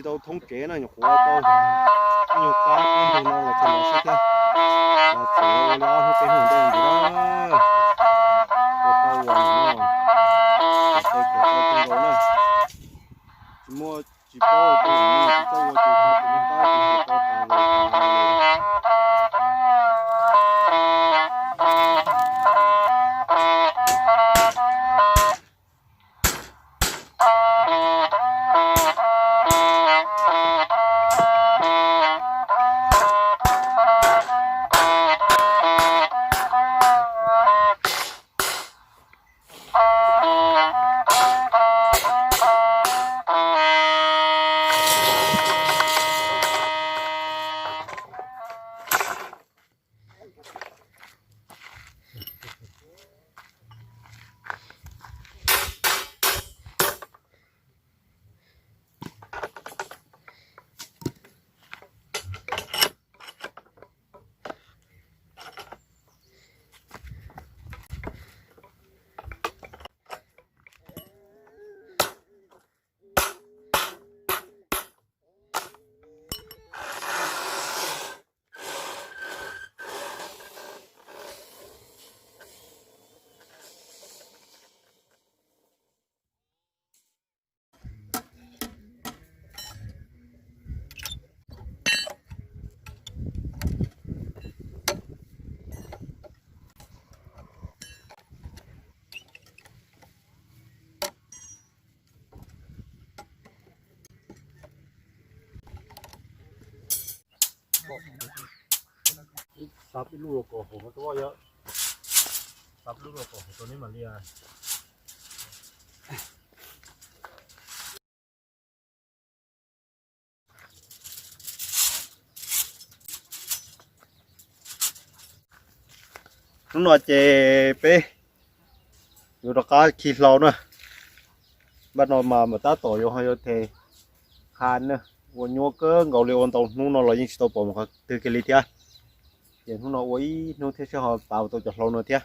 Tau thoob tsev na, nyuam qhuav tau ib nyuag kab kub ntug no los txog no xwb thiab. Los txog ua li ob hnub peb hnub ntej ntawd na, ua tau ua no, ua tau ua tau na. Tsis muaj, tsis paub ua tus, tsis txawj ua tus, tsis tau ua tus, tsis tau tas los tas. Xav peb lub los kom hauv no rau yom. Xav peb lub los kom hauv rau neb mam li. Hnub no ces peb yuav rov qab khi hlau na. Npaj no mas mam tab tom yuav ho yuav them qha na. Ua nyuaj kawg nkaus li, ua ntau hnub no los yeej tsis tau pom mus qhov twg kiag li thiab. Ces hnub no ua ib hnub thiab seb ho pav tau cov hlau no thiab.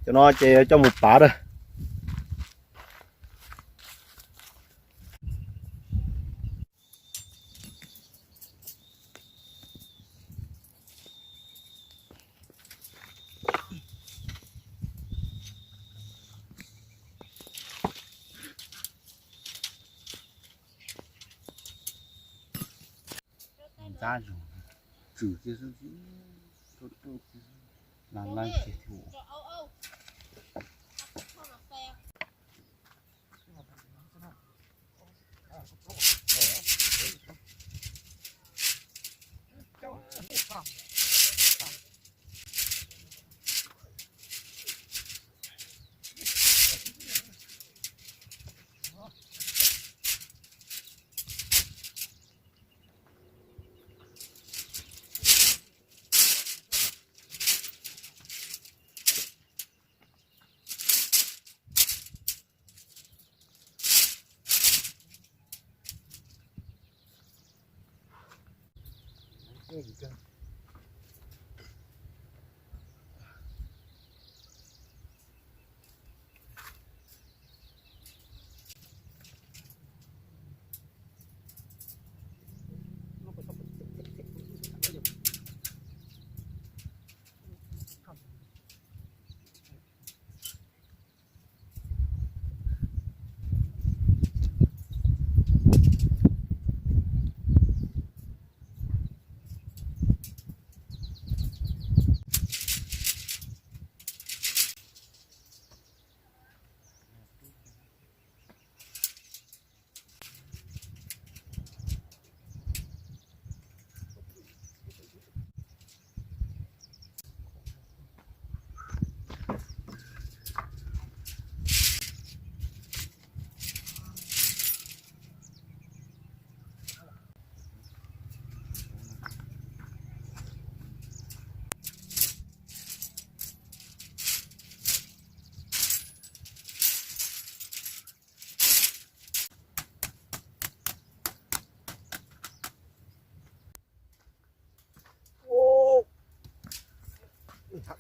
Cov no ces coj mus pav na. Ntxab zoo, tswm kiag xwb, laj laj kiag thiab.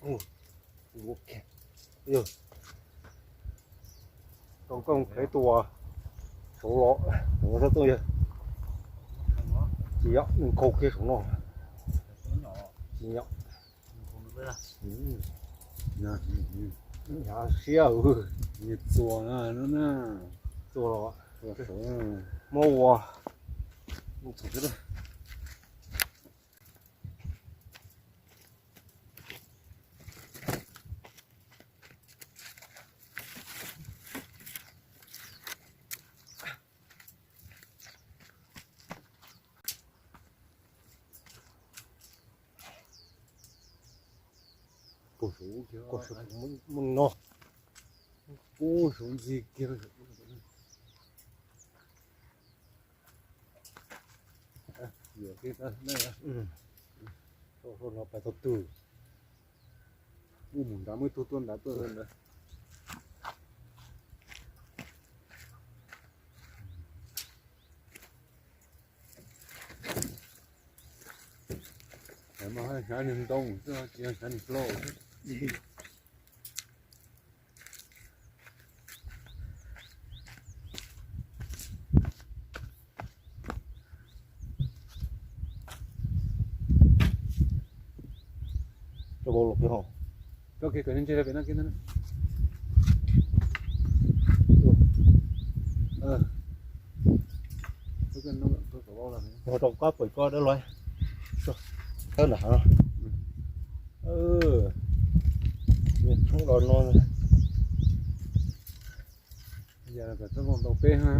Tus koj khev tua saud los, saud tuaj yog tsis yog nws khau kiag saum no. Tsis yog. Hnyav siab. Txuas na, txuas los muab ua. Mus no, kub saum ntxig kiag. Yuam kiag no pais tau twg. Ub, mus nrad muaj ib tug tuaj nrad tuaj ntawd. Mas hnyav niag ntoo xwb, tsis hnyav niag hlau xwb. Rau los peb ho. Koj kiag kom ntsej rau pem no kiag ntag. Rau koj pem koj dawb los. Thawb nram no. Tshoob los no. Yog kom txhob ntau peb ha.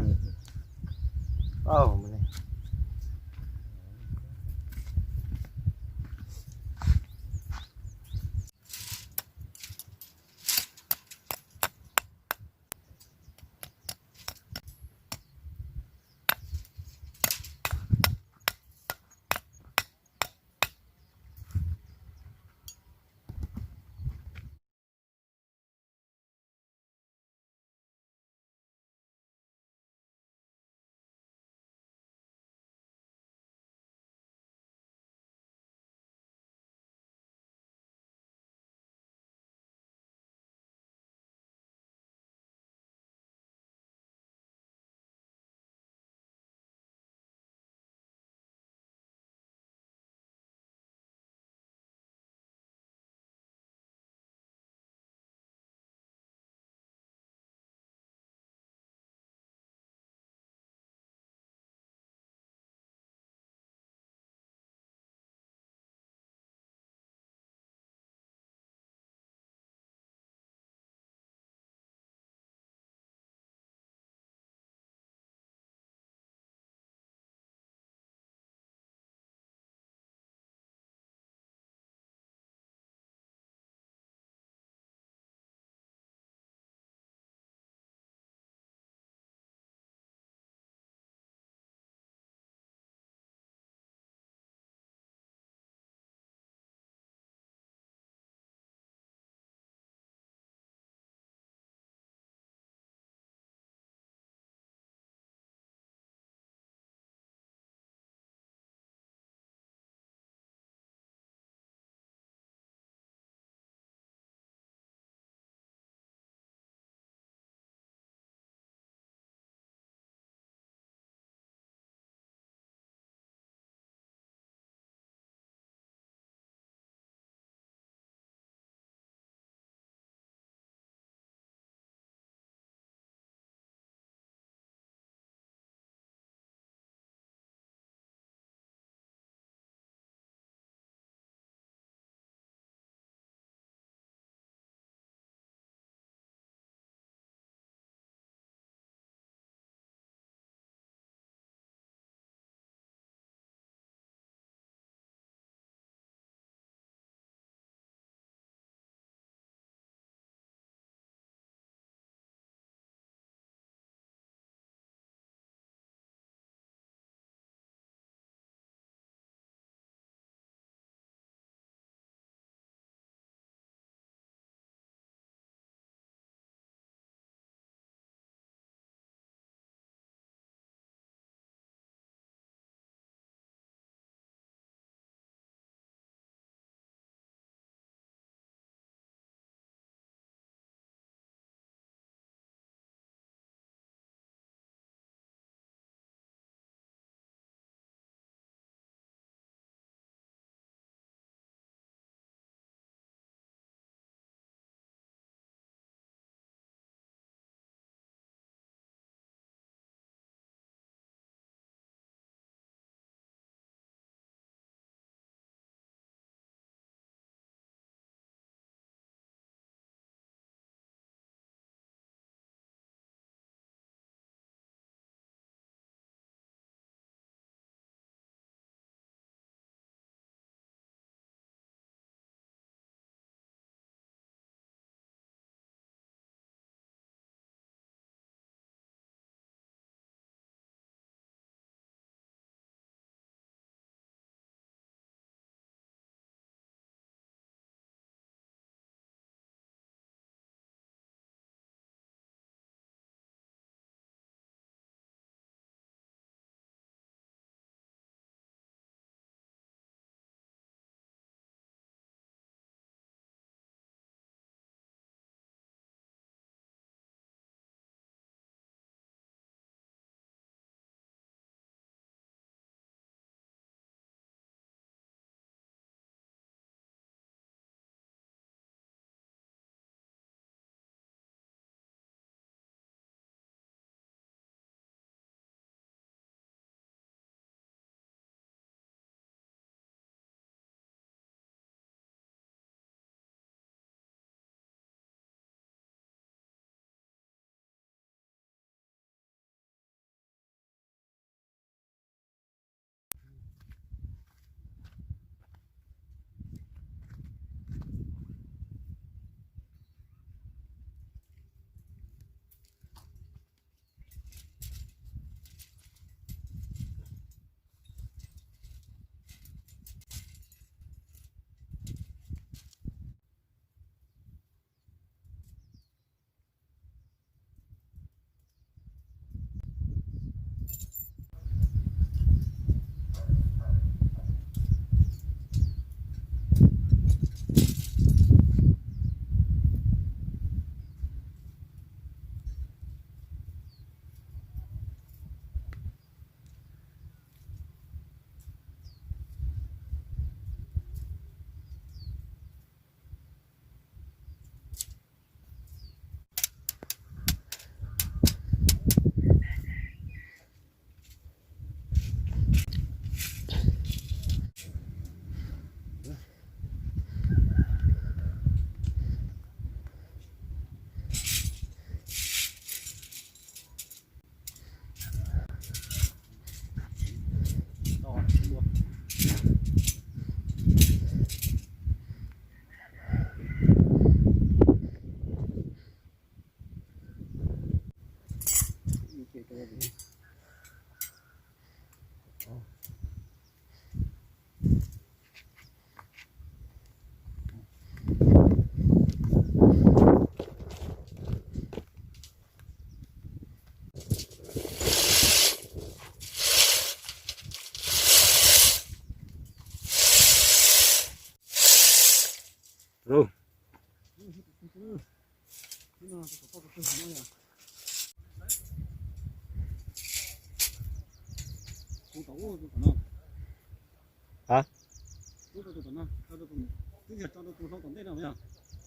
Ha?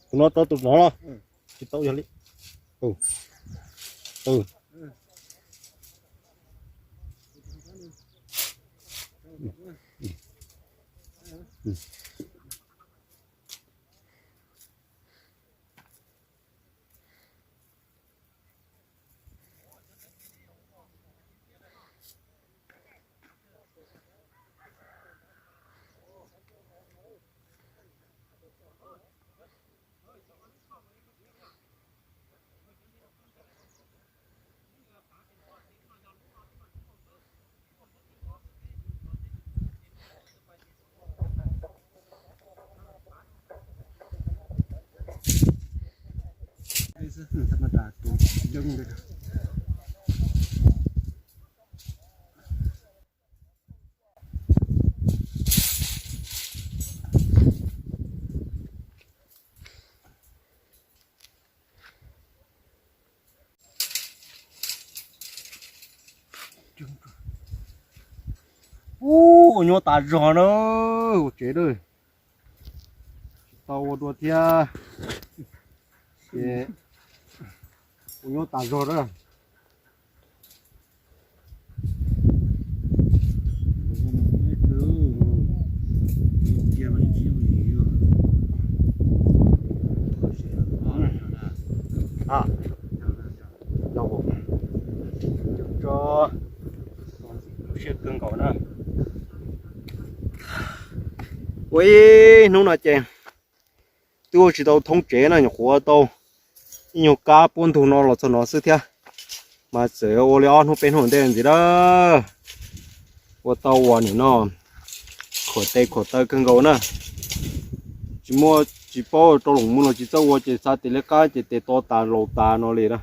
Tus no tau tus no los? Tsis tau yog li. Ua nyuaj tas zog na, ua tsev na, tsis tau ua dua thiab. Ces ua nyuaj tas zog na. Siab kawg nkaus na. Ua ib hnub no ces twb ua tsis tau thoob tsev na, nyuam qhuav tau ib nyuag kab puab ntug no los txog no xwb thiab, mas txawm ua li ob hnub peb hnub ntej ntxiv na. Ua tau ua nim no khuam tes khuam taw kawg nkaus na. Tsis muaj, tsis paub rau loos mus los tsis txawj ua ces xav tias liab qab ces tes to tas laus tas no li na.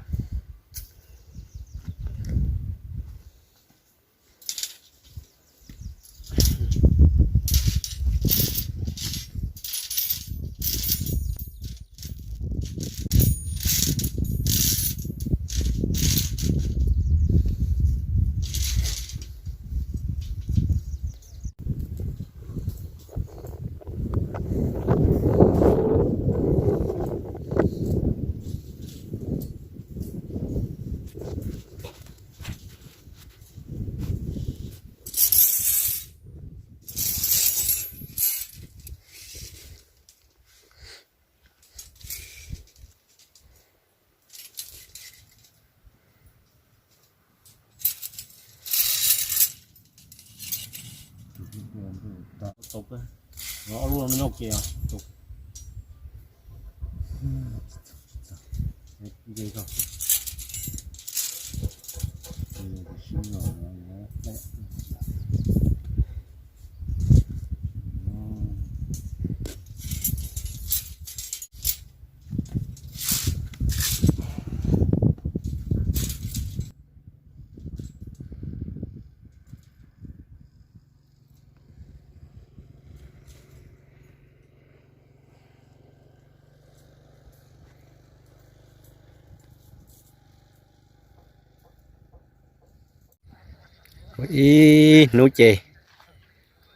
Ib hnub ces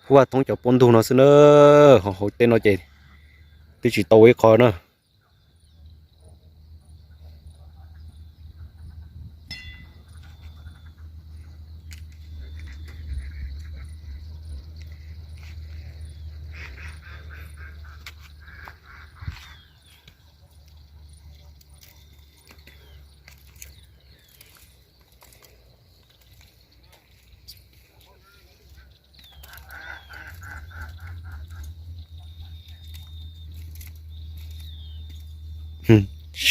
kuj vaj thoob cov puab ntug no xwb na, ho hauv tej no ces twb tsis tau ib qho na.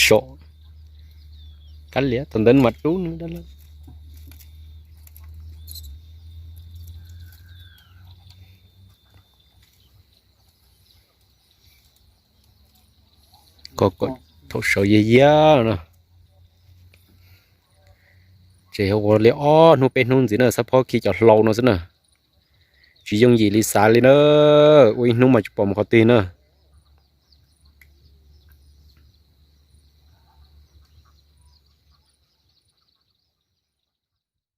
Sov, kab liam thaum ntawd mas rub nws dab laug. Kom thaum sawv yiag yiag no. Ces ua li ob hnub peb hnub ntxiv na, xab phob khi cov hlau no xwb na. Tsis yooj yim li xav li na, ua ib hnub mas tsis pom mus qhov twg na.